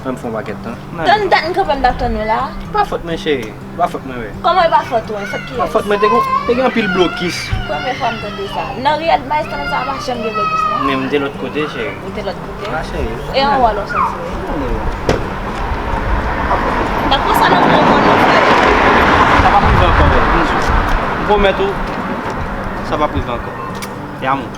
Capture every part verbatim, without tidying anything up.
M fè yon pakèt tan. Tann dat m kanpe m t ap tann ou la. Pa fòt mwen, cheri. Pa fòt mwen, wi. Kòman e pa fòt ou, e fòt kiyès? Pa fòt mwen, te gen, te gen anpil blokis. Premye fwa m tande sa. Nan riyèl Maestran sa pa janm gen blokis, non? Men m te lòt kote, cheri. Ou te lòt kote? A, cheri. E anwo a lò sòti, wi. Dakò, sa nan pran mwen, non, frè. Sa p ap rive ankò, frè. M di w. M pwomèt ou, sa p ap rive ankò. Te amo.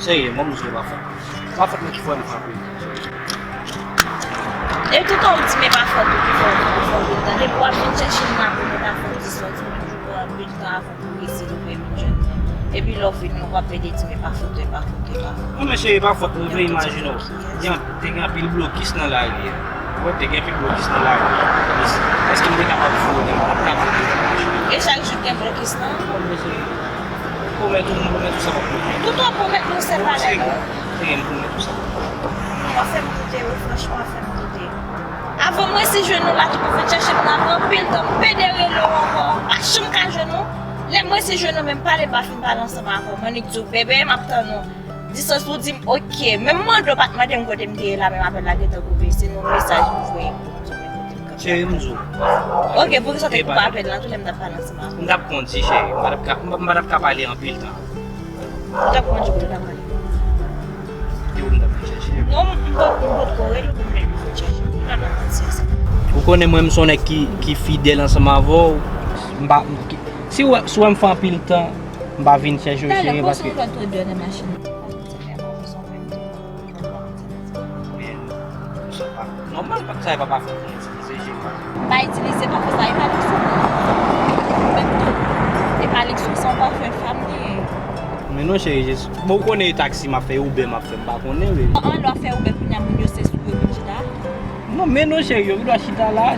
Serye, mwen m jwe pa fòt. Pa fòt mwen ki fè m frape. E toutan w di m e pa fòt ou ki fè w, ou fè w, tande, pou w ap vin chèche m nan pou mwen ta fè w ti sòti, mwen toujou pran anpil tan avan pou resi nou vin jwenn mwen. Epi lè w vini, w ap pede di m e pa fòt ou, e pa fòt ou, e pa fòt ou. Non, men cheri, pa fòt mwen, men imajine w. Gen, te gen anpil blokis nan lari a. Ou wè, te gen anpil blokis nan lari a. Èske m te kapab fè w, m t ap kapab fè w? E chak jou gen blokis nan? Bon, men cheri, pwomèt ou, m pwomèt ou sa p ap rive. Toutan w pwomèt mwen, se pa lè. Cheri, m pwomèt ou sa p ap rive. W ap fè m doute, wi, franchman, w ap fè m doute. Avan m resi jwenn ou la, tou pou vin chèche m nan, pran anpil tan, m pede rele w ankò, m pa janm ka jwenn ou. Lè m resi jwenn ou, menm pale m pa fin pale ansanm avè w. M annik di w, bebe, m ap tann ou. Distans ou di m, oke. Menm mande w pa t mande m kote m te ye la, menm apèl la gentan koupe. Se yon mesaj m voye pou w di w men kote m kanpe. Cheri, m di w. Oke, poukisa w te koupe apèl lan tou lè m t ap pale ansanm avè w? M t ap kondi, cheri. M pa t ap ka, m pa, m pa t ap ka pale anpil tan. Ou t ap kondi kote w t ap ale? Yo, m t ap vin chèche. Non, m pot, m potko rele w pou m vin chèche w. Ou pa nan konsyans. Ou konnen mwen, m se yon nèg ki, ki fidèl ansanm avè w. M pa, m, ki, si w, si w wè m fè anpil tan, m pa vin chèche w, cheri, paske. Talè, poze w lòt odè nan machin nan. Sa fè m anvi sonje m tou. Men, sa pa nòmal, pa sa e pa pafè m itilize, cheri. M pa itilize pafè sa, e pa Lexo. Menm tou, e pa Lexo, se yon pafè fanm li ye. Men non, cheri, jis, bon, ou konnen e taksi m ap fè, e Uber m ap fè, m pa konnen, wi. An, lè w ap fè Uber kounye a, moun yo se sou yo vin chita. Non, men non, cheri, yo gendwa chita la.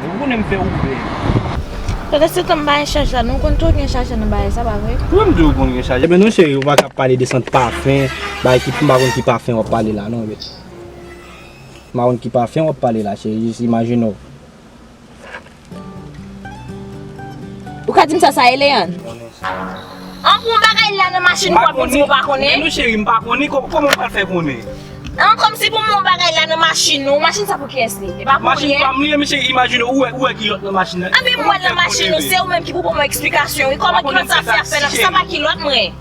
Ou konnen m fè Uber. Tande, se tan m pa gen chaj la, non, ou konn tou gen chaj la nan bagay sa, pa vre? Wi, m di w konn gen chaj. Ebyen non, cheri, ou pa ka pale de sant pafen, bagay ki, m pa konn ki pafen w ap pale la, non, bèt. M pa konn ki pafen w ap pale la, cheri, jis imajine w. Ou ka di m sa, sa ye, Leandre? An, pou yon bagay la nan machin ou ap vin di m ou pa konnen? Men non, cheri, m pa konnen. Kò-, kòman m pral fè konnen? An, kòmsi pou m wè yon bagay la nan machin ou. Machin sa pou kiyès li? E pa pou ou li ye? Machin pa m li ye, men cheri, imajine ou wè, ou wè kilòt nan machin nan. Anben m wè l nan machin ou, se ou menm ki pou ban mwen eksplikasyon, wi. Kòman kilòt sa fè ap fè nan, sa pa kilòt mwen.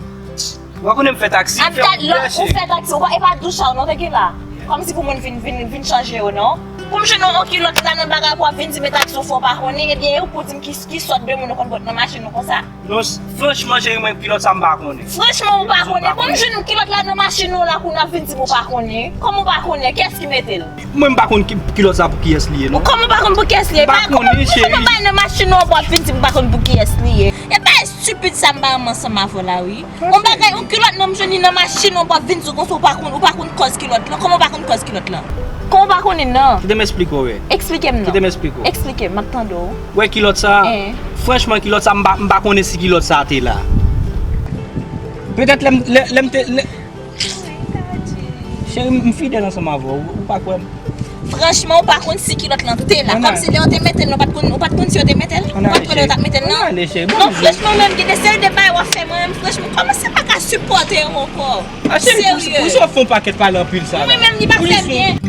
Ou pa konnen m fè taksi, m fè Uber, cheri. Ou fè taksi, ou pa, e pa douch a w non te gen la. Kòmsi pou moun vin, vin, vin chanje yo, non. Pou m jwenn yon kilòt la nan bagay pou w ap vin di m e taksi w fè w pa konnen, ebyen, e ou pou di m ki, ki sòt de moun ou konn pot nan machin ou konsa. Non, s-, franchman, cheri, mwen, kilòt sa m pa konnen. Franchman, ou pa konnen. Bon, m jwenn kilòt la nan machin ou la, kounye a w vin di m ou pa konnen. Kòman w pa konnen? Kiyès ki mete l? Mwen, m pa konn ki, kilòt sa pou kiyès li ye, non. Kòman w pa konn pou kiyès li ye? M pa konnen, cheri. Ou pa bay nan machin ou, w ap vin di m ou pa konn pou kiyès li ye. E pa estipid sa m pa renmen ansanm avè w la, wi. Yon bagay, yon kilòt nan m jwenn li nan machin ou, w ap vin di konsa, ou pa konn, ou pa konn kòz kilòt lan. Kòman w pa konn kòz kilòt lan? Kòman w pa konnen nan? Kite m esplike w, wi. Eksplike m non. Kite m esplike w. Eksplike m, m ap tande w. Wè kilòt sa? Franchman, kilòt sa, m pa, m pa konnen si kilòt sa te la. Petèt lè m, lè, lè m te, lè, cheri, m fidèl ansanm avè w, ou pa kwè m? Franchman, ou pa konn si kilòt lan te la. Kòmsi lè yo te mete l, ou pa t konn, ou pa t konn si yo te mete l? Ou pa t konn lè yo t ap mete l, non? Non, franchman, menm gen de seri de bagay w ap fè mwen menm, franchman, kòmanse pa ka sipòte w ankò. A, cheri, pou, pou sa w ap fè yon pakèt pale anpil sa la. Mwen menm, li pa fè m byen.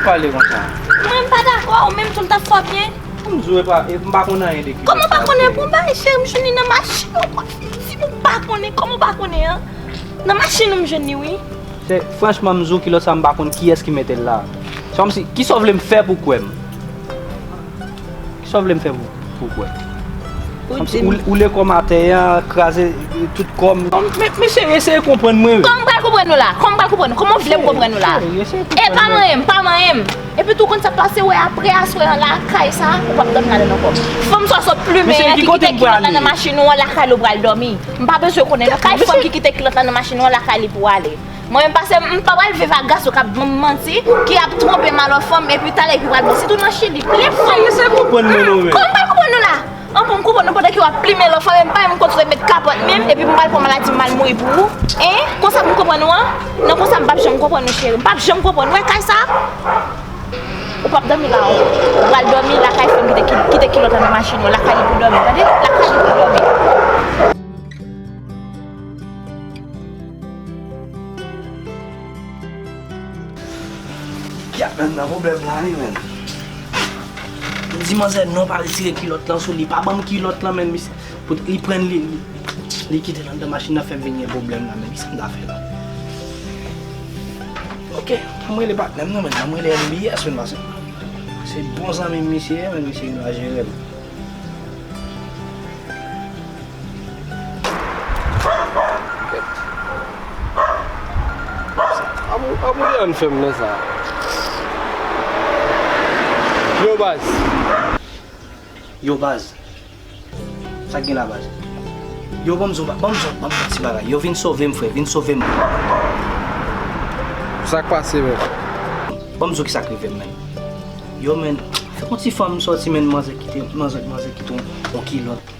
Pale konsa. Mwen m pa dakò, ou menm tou l t ap fè w byen. Kòm m di w, e pa, e m pa konn anyen de kilòt. Kòman w pa konnen? Bon bagay, cheri, m jwenn li nan machin ou, w ap fin di m ou pa konnen. Kòman w pa konnen an? Nan machin ou m jwenn li, wi. Se, franchman, m di w, kilòt sa, m pa konn kiyès ki mete l la. Se kòmsi, kisa w vle m fè pou w kwè m? Kisa w vle m fè pou, pou w kwè? Ou di m. Ou, ou le kò m atè a, kraze, e, tout kò m. Men, men cheri, eseye konprann mwen, wi. Kòman m pral konprann ou la? Kòman m pral konprann ou? Kòman w vle m konprann ou la? Cheri, eseye konprann mwen. E pa manyen m, pa manyen m. Epi tou, ou konn sa k pase, wè, apre aswè an lakay sa, ou p ap dòmi ladan ankò. Fanm sa w sot plimen an ki kite kilòt la nan machin ou an, lakay li w pral dòmi. M pa bezwen konnen non, kay fanm ki kite kilòt la nan machin ou an, lakay li pou w ale. Mwen menm pase m pa pral viv ak gason k ap ban m manti, ki ap twonpe m a lòt fanm, epi talè epi pral bon. Sitou nan Chili, plen fanm. Eseye konprann mwen non, men. Kòman m pral konprann nou la? An pou m konprann nou pandan ke w ap plimen lòt fanm, e m pa menm konn sot met kapòt menm, epi m pral pran maladi m al mouri pou ou. Hein? Konsa pou m konprann nou an? Non, konsa m p ap janm konprann nou, cheri. M p ap janm konprann. Ou wè kay sa? Ou p ap dòmi la, ou pral dòmi lakay fanm ki te ki-, kite kilòt la nan machin ou, lakay li pou dòmi, tande? Lakay li pou dòmi. Gad, men, nan pwoblèm la, wi, men. M di manzè non, pa retire kilòt lan sou li, pa ban m kilòt lan, men, misye, pou li pran li, li, li kite l anndan machin nan, fè m vin gen pwoblèm la, men, kisa m ta fè la? Ok, m rele patnè m nan, men, m rele M B S, men, paske se bon zanmi m misye ye, men, misye vin pa jere l. Abou, Abou Leandre fè m nan sa. Yo, baz. Yo, baz. Sa k gen la, baz? Yo, ban m di w, ban m di w, ban m di w ti bagay. Yo, vin sove m, frè. Vin sove m. Sa k pase, men? Ban m di w kisa k rive m, men. Yo, men, fè yon ti fanm sòti, men, manzè kite, manzè, manzè kite yon, yon kilòt.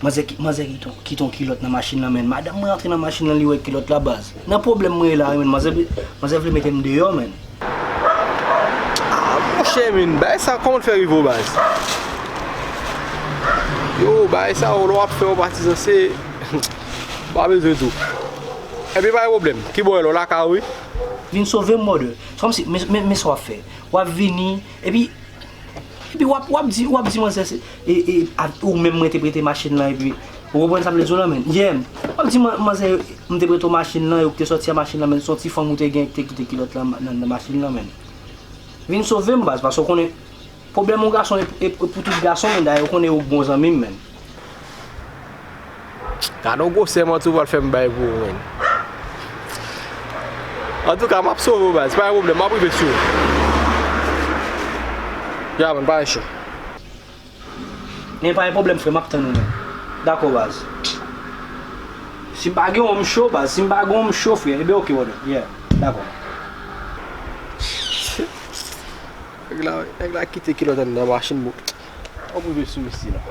Manzè ki, manzè ki ton, ki ton kilòt nan machin lan, men. Madanm mwen antre nan machin lan, li wè kilòt la, baz. Nan pwoblèm mwen ye la, men. Manzè, manzè vle mete m deyò, men. Ah, monchè, men, bagay sa, kòman l fè rive w, baz? Yo, bagay sa, w lè w ap fè yon patizan, se, pa bezwen tou. Epi, pa gen pwoblèm. Kibò w ye la, w lakay ou, wi? Vin sove m, brother. Se kòmsi, men, men, men sa w ap fè. W ap vini, epi, Epi w ap, w ap di, w ap di manzè se, e, e, a, ou menm mwen te prete machin lan, epi, ou konprann sa m vle di w lan, men? Yeah. W ap di man-, manzè, m te prete w machin lan, e ou ki te sòti a machin lan, men se yon ti fanm ou te gen ki te kite kilòt lan nan, nan machin lan, men. Vin sove m, baz, paske w konnen, pwoblèm yon gason e, e, e pou tout gason, men, dayè, ou konnen ou bon zanmi m, men. Gade yon gwosè manti w pral fè m bay pou ou, men. Antouka, m ap sove w, baz. Pa gen pwoblèm, m ap rive sou ou. Ya, man, pa gen cho. Men pa gen pwoblèm, frè, m ap tann ou, men. Dakò, baz. Si m pa gen w, m cho, baz. Si m pa gen w, m cho, frè. Ebyen, oke, brother. Yeah, dakò. Nèg la, nèg la kite kilòt anndan machin, bon. Ann rive sou mesye la.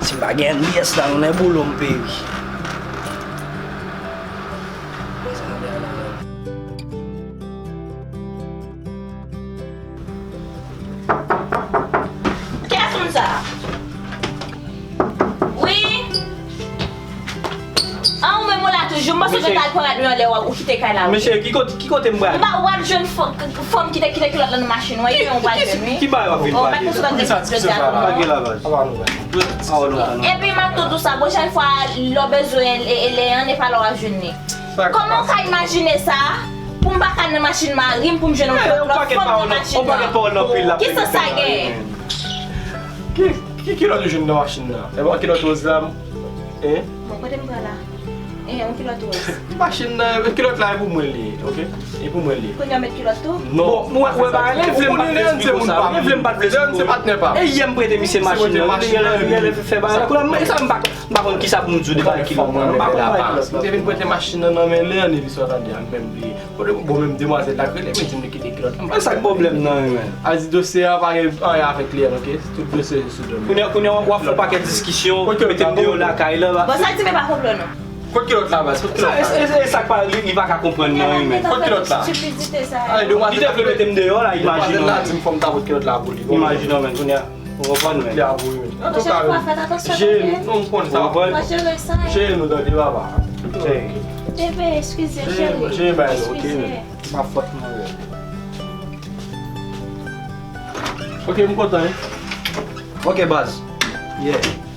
Si m pa gen M B S la, nou nan boulo m peri. Kiyès moun sa a? Wi. An, ou menm ou la toujou. M panse w te al pran rad mwen anlè, ou kite kay la, wi. Mesye, ki kote, ki kote m pral? Ou pa, w al jwenn fanm, fanm ki te kite kilòt lan nan machin ou an, epi w pral jwenn, wi. Ki bagay w ap vin pale la? Ki sa, ki sa sa? Pa gen la, baz. Epi m ap tou di w sa, pwochèn fwa, lè w bezwen e, e, Leandre, e pa la w a jwenn li. Kòman w ka imajine sa? Pou m pa ka nan machin mari m, pou m jwenn yon lòt fanm nan machin nan. Kisa sa genyen? Ki, ki kilòt ou jwenn nan machin nan? E pa kilòt wòz la, hein? Bon, kote m pran la? Eh, yon kilòt wòz. Machin nan, kilòt la e pou mwen li ye, oke? E pou mwen li ye. Kounye a w met kilòt tou? Non. Bon, mwen, mwen pa rele, vle m pa t vle di konsa, mwen vle m pa t vle di konsa. Se patnè pa m. E yè m prete misye machin nan, li rele fè bagay la. Kounye a, men sa m pa M pa konn kisa pou m di w de bagay ki lòt mwen, m pa konn apa. M te vin prete machin nan nan men Leandre, epi sa w tande a, m fè m bliye. Kote bon, menm demwazèl la k rele m, li di m li kite kilòt lan. Mwen sa k pwoblèm nan, wi, men. A di dosye a pa gen anyen avèk Leandre, oke? Tout dosye sou do m. Kounye a, kounye a, w ap fè yon pakèt diskisyon, mete m deyò lakay la. Bon, sa di men pa konprann non. Kot kilòt la, baz? Kot kilòt la? E sa k pa, li, li pa ka konprann nan, wi, men. Kot kilòt la? Stupidite sa. Ay, demwazèl la di m fò m ta pot kilòt la pou li. Imajine w, men, kounye a. Ou konprann, men. Li a pou wi. Antouka, fè atansyon, tande. Non, m konn sa. Ou konprann? Mwen jere sa. Jere nou, tande, papa. Bebe, eskize, cheri. Jere bagay yo, ok, men. Se pa fòt mwen, bebe. Ok, m kontan, wi. Ok, baz. Yeah.